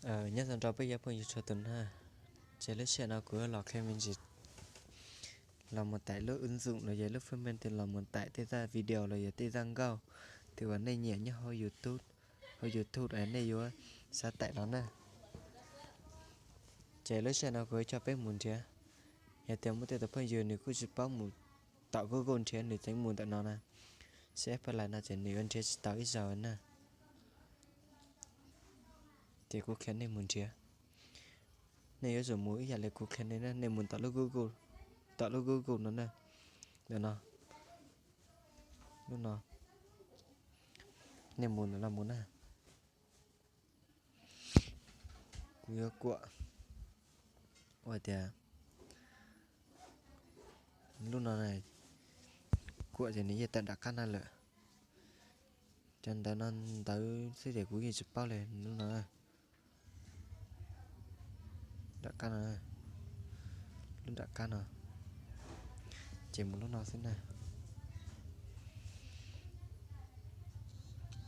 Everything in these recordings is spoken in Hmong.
Nyob zoo rau peb cov phooj ywg txhua tus na. Ces lub sij hawm no kuv los qhia me ntsis los mus tải lub ứng dụng los yog lub fwj meej twg los mus tải tej zaj video los yog tej zaj nkauj twg uas nej nyiam nyob hauv YouTube, hauv YouTube nej yuav xav tải los na. Ces lub sij hawm no kuv yuav coj peb mus nrhiav. Yog tias muaj tej tus phooj ywg nws kuj tsis paub mus tom Google nrhiav nws tseem mus ntawm no na. Saib pab lais no ces nws yuav nrhiav tsis tau ib zaug na. Ces kuv qhia nej mus nrhiav. Nej yuav tsum mus ib yam li kuv qhia nej na, nej mus tom lub Google, tom lub Google no na. Ntawm no, lub no, nej mus ntawm no mus na. Kuv yuav kuam ua tias lub no, kuam ces nws yeej tawm nram qab no lawm. Cov ntawv no ntawv xwb ces kuv yeej tsis paub li lub no. Nram qab no, lub nram qab no, ces mus lub no xwb na.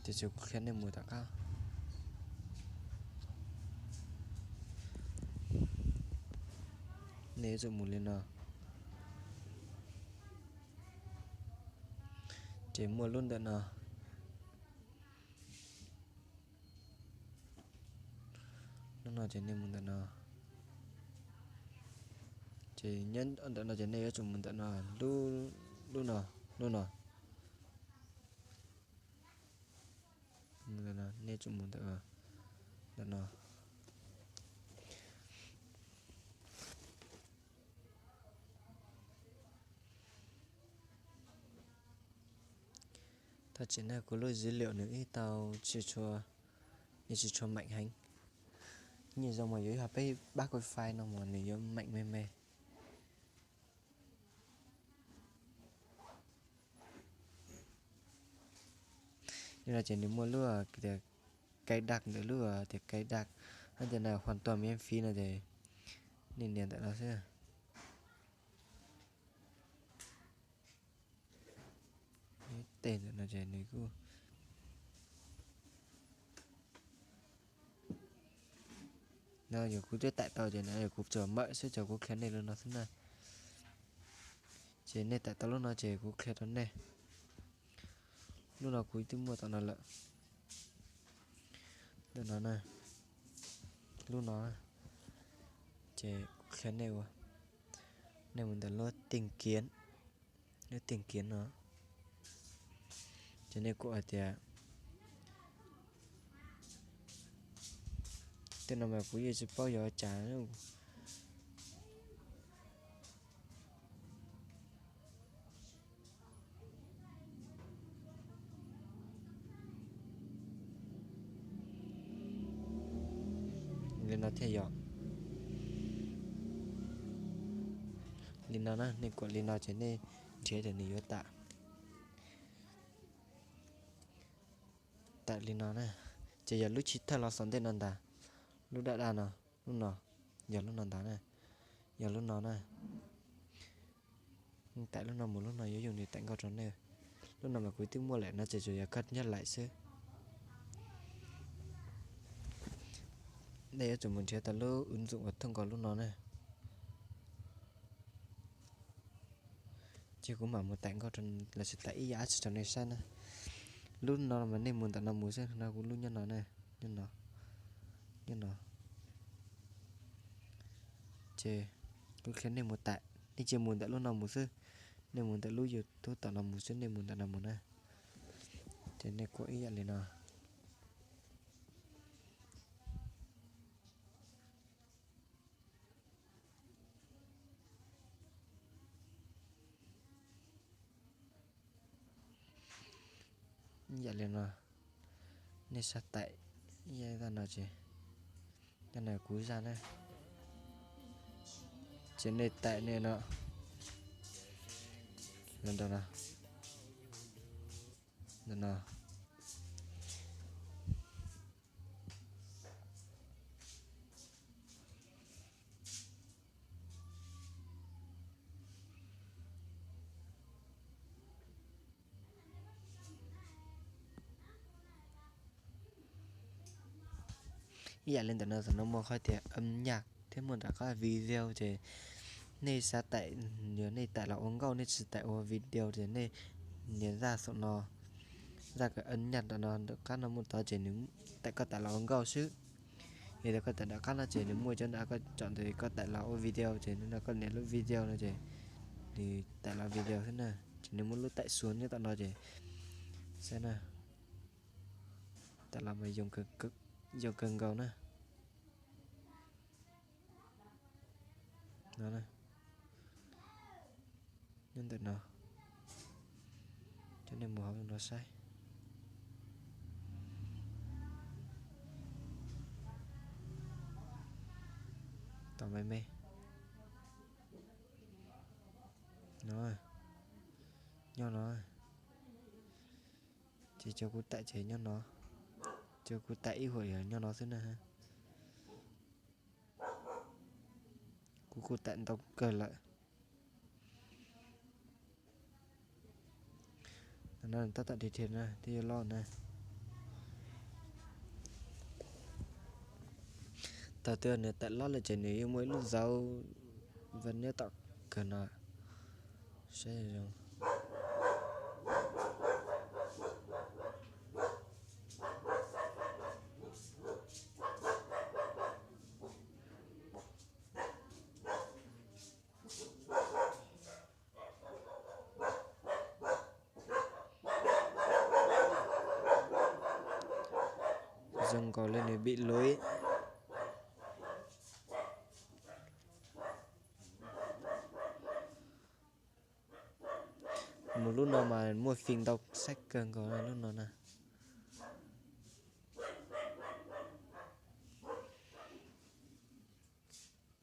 Ces kuv qhia nej mus tom qab. Nej yuav tsum mus li no. Ces muaj lub ntawm no. Lub no ces nej mus ntawm no. Ces nyob ntawm no ces nej yuav tsum mus ntawm no, lub, lub no, lub no. Nej tsum mus ntawm, ntawm no. Thov txim na, kuv lub dữ liệu nws ib tau tsis tshua, nws tsis tshua meem heev. Nyiaj zoo mas yuav yog peb pab wifi no mas nws yuav meem me me. Li no ces nws muaj lub tias cài đặt ntawm lub tias cài đặt, hos tias hoàn toàn miễn phí no ces nej nias ntawm no xwb. Tej ntawm no ces nws kuj, no yog kuv twb tải tau ces no yog kuv tsuas mawm xwb, ces kuv qhia nej lub no xwb na. Ces nej tải tau lub no ces kuv qhia rau nej. Lub no kuv twb muaj tom no lawm. Ntawm no na, lub no, ces kuv qhia nej ua, nej mus ntawm lub tìm kiếm, lub tìm kiếm no, ces nej kuam hais tias, tej no mas kuv yeej tsis paub yog cas. Li no thiaj yog. Li no na, nej kuam li no ces nej nrhiav tias nws yuav tawm, tawm li no na. Ces yog lub chiv thawj los xaus ntej no ntag. Lub daj daj no, lub no, yog lub no ntag na. Yog lub no na. Tải lub no mus, lub no yuav yooj yim tải nkauj rau nej. Lub no mas kuv twb muaj lawm no, ces tsuas yog koj nyob laim xwb. Nej yuav tsum mus nrhiav tau lub ứng dụng uas thông qua lub no na. Ces kuv mam mus tải nkauj lossis tải ib yam dab tsi rau nej saib na. Lub no mas nej mus ntawm no mus xwb, no kuv lub nyob no na, nyob no, nyob no. Ces kuv qhia nej mus tải, nej cia mus ntawm lub no mus xwb, nej mus ntawm lub YouTube tom no mus xwb, nej mus ntawm no mus na. Ces nej kuam ib yam li no. Yam li no, nej xav tải ib yam no ces, yam no kuv zaj na, ces nej tải nej no, ntawm no, ntawm no. Ib yam li ntawm no, tam no muaj qhov tias âm nhạc thiab muaj nram qab video ces nej xav tải, yog nej tải los ua nkauj nej tsis tải ua video ces nej nias zaj saum no, zaj kawm âm nhạc ntawm no nram qab no muaj tod ces nws tải, koj tải los ua nkauj xwb. Yog tias koj tải nram qab no ces nws muaj cov nram, koj chọn ntawm koj tải los ua video ces no koj nias lub video no ces nws tải los video xwb na. Ces nws muaj lub tải xuống nyob tom no ces saib na, tải los mas zoo kawg nkaus na. No, nyob ntawm no, cov nej mus hauv no saib. Tom me me no, nyob no. Ces cov kuv tải ces nyob no, cov kuv tải ib huam yog nyob no xwb na. Kuv kuj tải ntau kawg lawm. No tab tom dhia dhia na, twb yuav loj na. Thaum twg nws tải loj lawm ces nws yeej muaj ib lub dấu vân nyob tom kawg no. Saib zoo. Zoo nkaus li nws bị lỗi. Mus lub no mas muaj phim ntau saib kawg nkaus lub no na.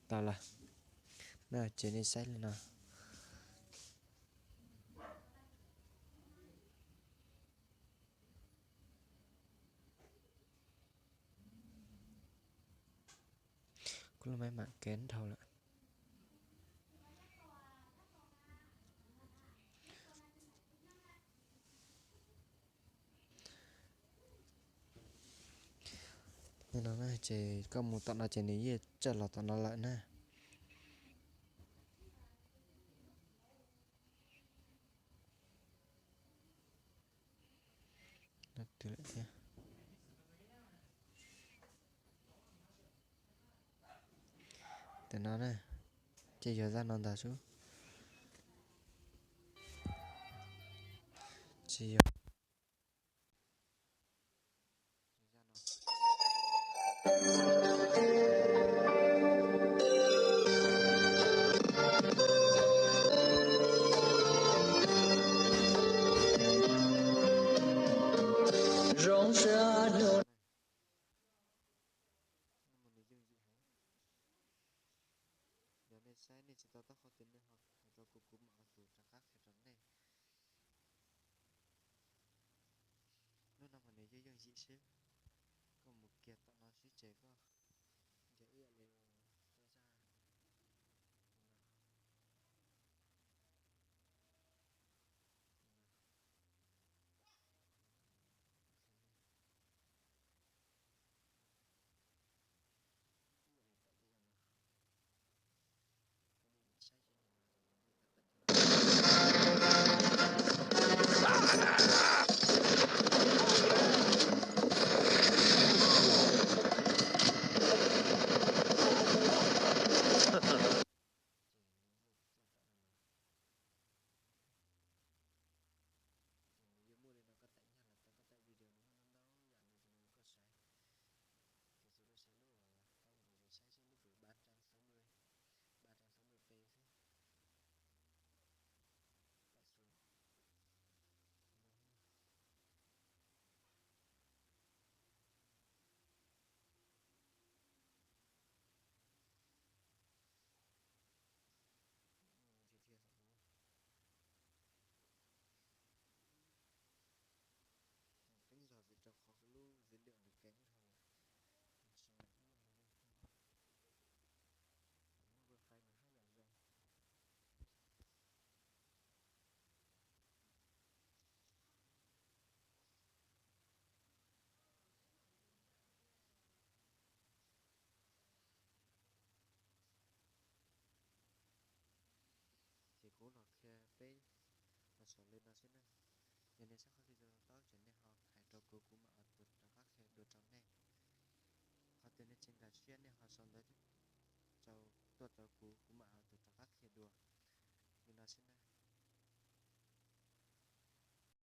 Tau lawm na, ces nej saib li no. Kuv lub máy mạng kém dhau lawm. Li no na, ces koj mus tom no ces nws yeej txawj los tom no lawm na. Tam no na, ces yog zaj no ntag xwb. Tsis yog. Yog nej saib nej tsis to taub qhov twg nej ho hais rau kuv, kuv mam ua tus rov qab qhia rau nej. Lub no mas nws yooj yooj yim xwb, koj mus kiag tom no xwb ces koj ncaim ib yam li rau zaj no. peb los saum li no xwb na. Yog nej saib qhov video to taub ces nej ho hais rau kuv, kuv mam ho tuaj rov qab qhia dua rau nej. Qhov twg nej tsis nkag siab nej ho sau ntawv tuaj rau kuv, kuv mam ho tuaj rov qab qhia dua li no xwb na.